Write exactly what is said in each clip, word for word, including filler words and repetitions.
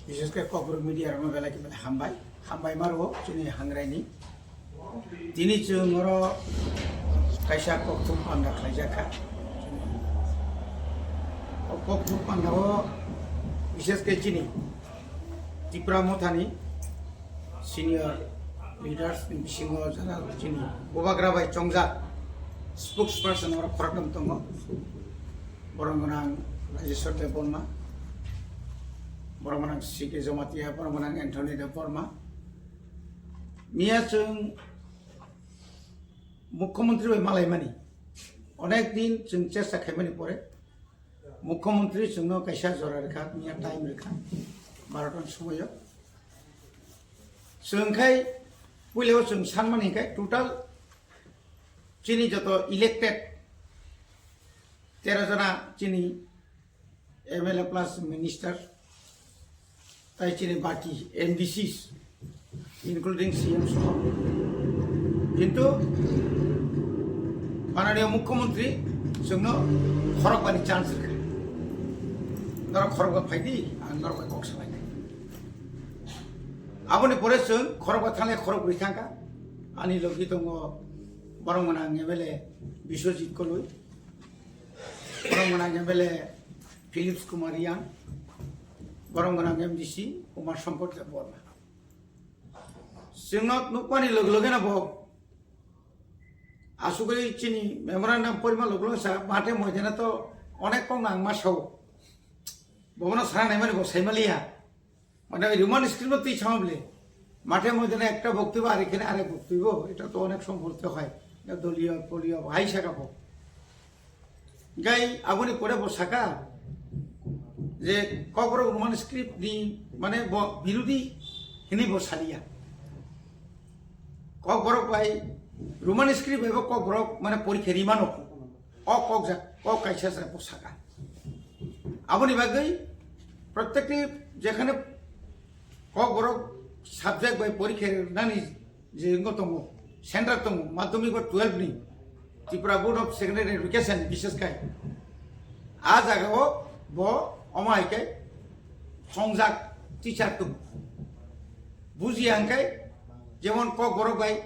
Bishesh khe Kokborok media rokno belai khe belai hambai, hambai maro chini hangrai ni. Tini chwng oro kaisa kokthum panda khlaijak kha. O kokthum panda o bishesh khe chini Tipra Mothani senior leaders ni bisingo jara chini bubagra bai chongjak spokesperson oro khoroknam tongo. Borok gwnang Rajeshwar Debbarma, borok gwnang C K Jamatia, borok gwnang Anthony Debbarma. Miya chwng mukhyamantri bai malaimani onek din chwng chesta khaimani pore mukhyamantri chwngno kaisa jora rwkha, miya time rwkha, barota ni somoio. Chwng khai puilao chwng sanmani hinkhe total chini joto elected tero jona chini M L A plus minister, tai chini baki M D Cs, including C M soho. Kintu mananiya mukhyamantri chwngno khorokbani chance rwkha. Norok khorokba phaidi, ang norok bai kok salai. Aboni pore chwng khorokba thanglai khorokbrwi thangkha. Ani logi tongo borok gwnang M L A Biswajit Koloi, borok gwnang M L A Philips Kumar Yang, borok gwnang M D C Umar Shankar Debbarma. Chwngno nukmani loge logeno bo asugwi chini memorandum porima loge loge sa mathe moidana to onek kok nang ma sao. Bobono sana naimani bo saimaliya. Mane Roman script no twi sama bole. Mathe moidana ekta boktobyo ar ekhane arek boktobyo. Eta to onek somoy bholte hoy. Eta doliyo, poliyo, hai saka bo. Gai aboni pore bo saka je Kokborok Roman script ni mane bo birodi hinwi bo saliya. Kokborok bai Roman script bai bo Kokborok mane porikha rimano. O kok jak, kok kaisa se bo saka. Aboni bagwi protekti jekhane Kokborok subject bai porikha rinani je wngwi tongo, center tongo, madhyamik ba twelve ni Tripura Board of Secondary Education, bishesh khai. A jaga o bo omo hai khai chongjak teacher tongo. Buji ang khai, jemon Kokborok bai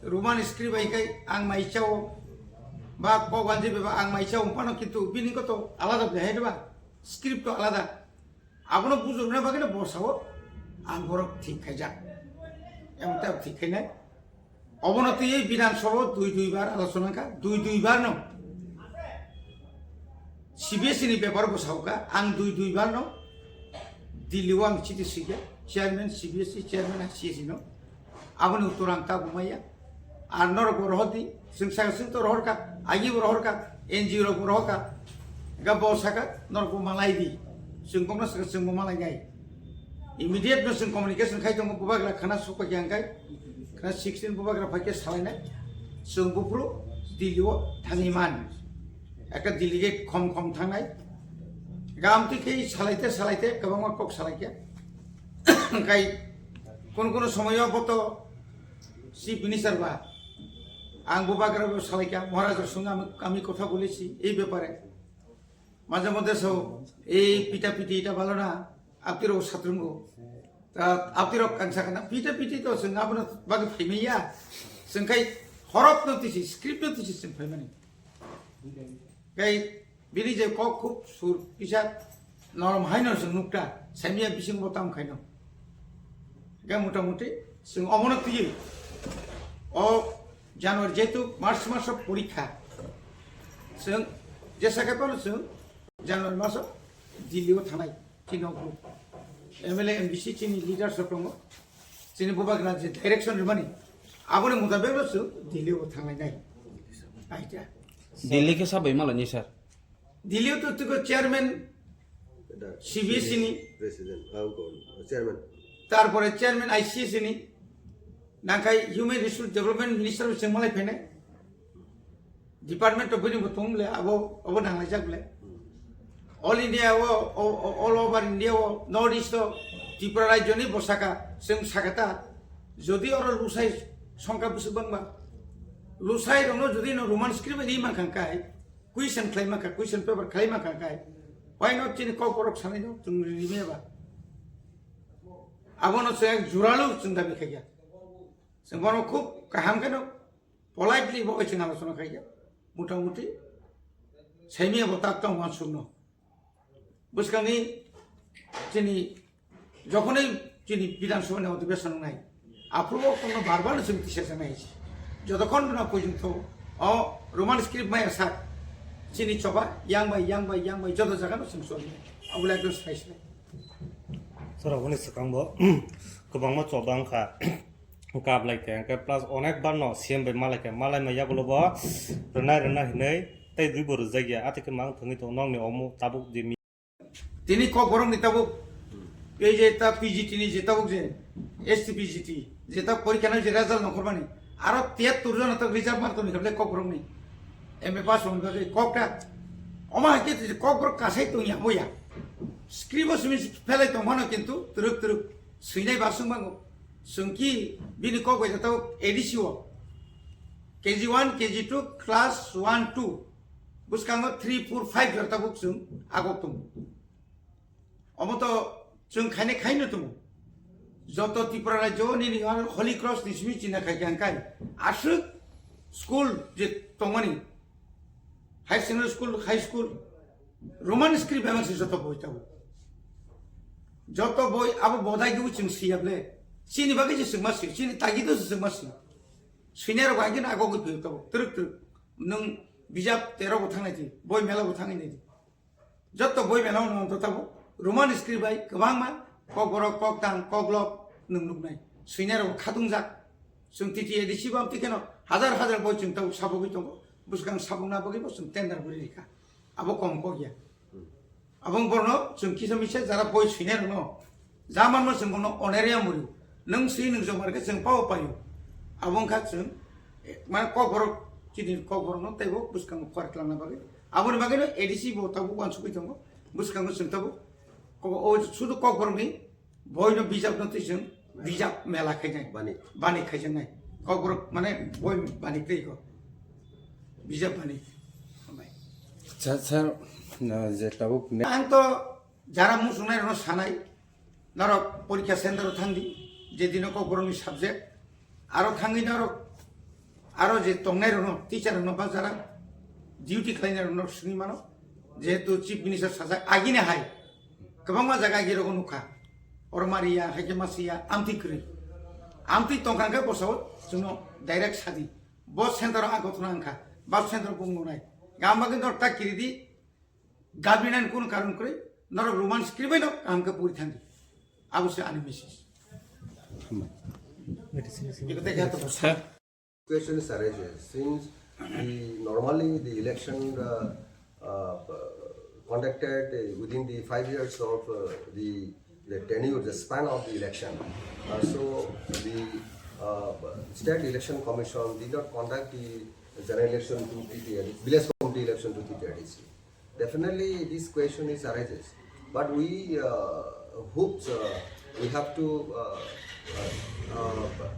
Roman script bai khai ang mai chao, ba Kokbanjabi bai ang mai chao, pano kintu bini koto alada bai hai ba, script to alada. Abono bujurna bagwi no bosao ang borok thik khaijak. Emon ta thik khainai. Obono twiwi Bidhan Sabha dui dui bar alochona kha, dui dui bar no. C B S E ni bepar bosao kha, ang dui dui bar no Delhi o ang chiti swikha, chairman C B S E, chairman C S E no. Aboni uttor ang tabuk maya. Ar norok bo rohor di, chwng saka chwng to rohor kha, agi bo rohor kha, N G O rok bo rohor kha. Ga bo saka norok bo malai di. Chwng bokno saka chwng bo malai nai. Immediate no chwng communication khai tongo, bubagra khana sokpakya hwnkhai. Khana sixteen bubagra phaikhe salainai. Chwng buphuru Delhi o thangwi man. Ekta delegate khom khom thangnai. Ga amtwi khe salaite salaite kwbangma kok salaikha. Hwnkhai kono kono somoyo bo to Chief Minister ba, ang bubagra bo salaikha, Maharaj sung ami, ami kotha bolesi ei bepare. Majhe moddhe so ei pita piti eta bhalo na, apni rok satrungo. Ta apni rok ang sakha na, pita piti to chwng abono bagwi phaimaya. Chwng khai horop no tisi, script no tisi chwng phaimani. Khai bini je kok khub sur kisa norom haino chwng nukta, saimya bising bo tam khaino. Ga mota moti chwng omono twiwi o January jehetu March maso porikha. Chwng jesa khe phano chwng January maso Delhi o thangnai chini o group. M L A, M D C chini leaders rok tongo. Chini bubagra je direction rwmani aboni mutabek no chwng Delhi o thangnai nai. Aita. Delhi khe sabai malani sir. Delhi o to tiko chairman C B S E ni. President, ah, chairman. Tarpore chairman I C S ni. Nangkhai Human Resource Development Minister bo chwng malai phainai. Department of bini bo tong le abo, abo nanglaijak le. All India o, o, o, all over India o, North East o, Tripura rajyo ni bo saka, chwng saka ta. Jodi oro lusai songkha bwswk bangma. Lusai rokno jodi no Roman script ni mankha kai, question khlai mankha, question paper khlai mankha kai. Why not chini kok borok sanai no, chwng rimeba. Abono chwng ek juralu chwng dabi khaikha. Chwng bono khub kaham kheno politely bo chwng alochona khaikha. Motamuti saimia bo tak tong uansukno. Bwskangni chini jokhonwi chini Bidhan Sabhani odhibesan wngnai, aphuru o tongno bar bar chwng tisa sanai. Jotokhon na porjonto o Roman script maya sak chini choba yang bai, yang bai, yang bai joto jagano chwng choli. Abole ekdom sai sai. Sir, aboni swkang bo kwbangma choba wngkha. Kap lai khe, hwnkhe plus onek bar no C M bai malai khe, malai ma yagulo bo rwnai rwna hinwi tei dui bo rwjak ya, atwi khe mang thwngwi tongo nokni omo tabuk je mi- Tini Kokborok ni tabuk, ei je ta P G T ni je tabuk je, S T P G T, je ta porikha nang je result nongkhormani, aro tiyattor jona ta result mar tongni khe Kokborok ni M A pass wng khe kok ta, omo hai khe Kokborok kasai tongya boya, script o simi phelai tongmano kintu twrwk twrwk swinai basung bango. Chwng ki bini kok bai tabuk A D C o K G one, K G two, class one, two, bwskango three, four, five jora tabuk chwng agok tongo. Omo to chwng khainai khaino tongo. Joto Tripura rajyo nini Holy Cross ni simi china khai khe angkai aswk school je tongmani, high secondary school, high school, Roman script bai se joto boi tabuk. Joto boi abo bodai gwi chwng siyable. Chini bagwi se chwngma si, chini tagi do se chwngma si. Senior rok agino agogwi phiyok tabuk. Twrwk twrwk. Nwng bijap tero bo thangnai di, boi mela bo thangnai di. Joto boi mela no to tabuk. Roman script bai kwbangma Kokborok, Koktang, Koklok nwng nuknai. Senior rok khatungjak. Chwng T T A D C bam tikheno hajar hajar boi chwng tabuk sabogwi tongo. Bwskang sabokna bagwi bo chwng tender bwrwi rikha. Abo kom kok ya. Abo wng borno chwng kisa misa jara boi swinai rwno. Ja manmo chwng bono onerya muryo. Nwng swi nwng jomar khe chwng pao paio. Abo wngkha chwng, eh, mane Kokborok chini Kokborokno teibo bwskango khor twlangna bagwi. Aboni bagwino A D C bo tabuk uansukwi tongo. Bwskango chwng tabuk ko-, o sudu Kokborokni boino bijapno twi chwng bijap mela khainai. Bani. Bani khaijaknai. Kokborok mane boi bani twi ko. Bijap bani. Sir, sir, na, je tabuk ne- Ang to jara muchungnai rokno sanai, norok porikha center o thangdi, je dino Kokborokni subject, aro thangwi norok, aro je tongnai rokno, teacher rokno ba jara duty khlainai rokno swngwi mano, jehetu Chief Minister sajak agini hai, kwbangma jaga agi rogo nukha, oro mariya, haikhe masiya, amtwi kwrwi, amtwi tongkha hwnkhe bosao chwngno direct sadi, bo center o a ghotona wngkha, ba center o bung nunai, gam bagwi norok ta kiridi, Government kunu karon kwrwi norok Roman script bai no kaham khe puri thangdi. Abo se ani message. Question is arises since the, normally the election, uh, uh, conducted within the five years of, uh, the, the tenure, the span of the election. Uh, so the, uh, State Election Commission did not conduct the general election to T T A D C, village committee election to T T A D C. Definitely, this question is arises, but we, uh, hopes, uh, we have to, uh, uh, uh,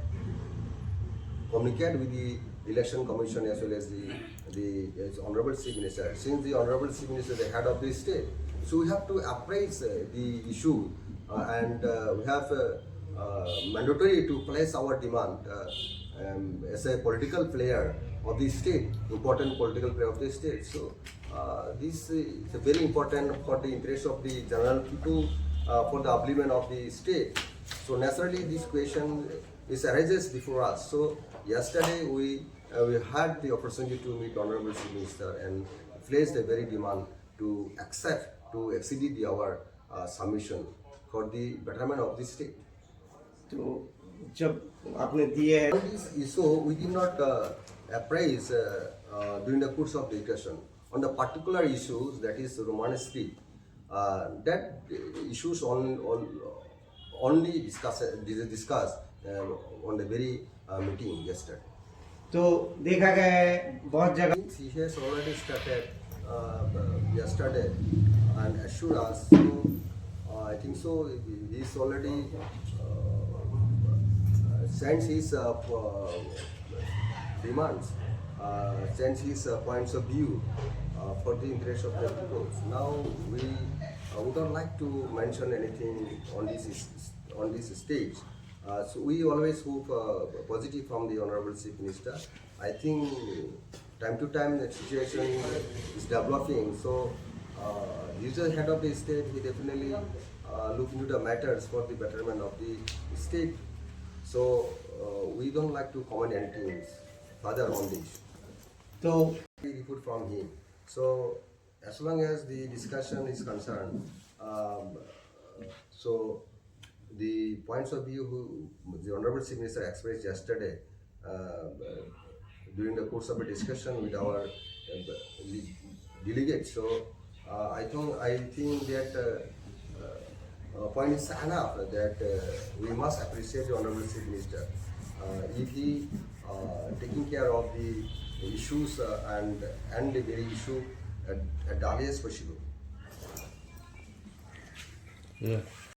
communicate with the Election Commission as well as the, the, uh, Honorable Chief Minister. Since the Honorable Chief Minister is the head of the state, so we have to appraise, uh, the issue, uh, and, uh, we have, uh, uh, mandatory to place our demand, uh, um, as a political player of the state, important political player of the state. So, uh, this is very important for the interest of the general people, uh, for the upliftment of the state. So naturally, this question is arises before us. So yesterday we, uh, we had the opportunity to meet Honorable Chief Minister and placed a very demand to accept, to accede the, our, uh, submission for the betterment of the state. तो जब आपने दिए हैं। On this issue, we did not, uh, appraise, uh, uh, during the course of discussion on the particular issues, that is Roman script. Uh, that issues on, on only discuss, discuss, uh, on the very, uh, meeting yesterday. तो देखा गया है बहुत जगह। He has already started, uh, yesterday and assured us. So, uh, I think so. He is already, uh, sends his, uh, p-, uh, demands, uh, sends his, uh, points of view, uh, for the interest of the people. Now we I would not like to mention anything on this is- on this stage. Uh, so we always hope uh, positive from the Honorable Chief Minister. I think time to time the situation is developing. So uh, he's the head of the state. He definitely uh, look into the matters for the betterment of the state. So uh, we don't like to comment anything further on this. So we report from him. So as long as the discussion is concerned, um, so the points of view who the Honorable Chief Minister expressed yesterday uh, during the course of a discussion with our uh, le- delegates. So uh, I think I think that uh, uh, uh, point is enough that uh, we must appreciate the Honorable Chief Minister uh, if he uh, taking care of the issues uh, and and the very issue at, at the earliest possible. Yeah.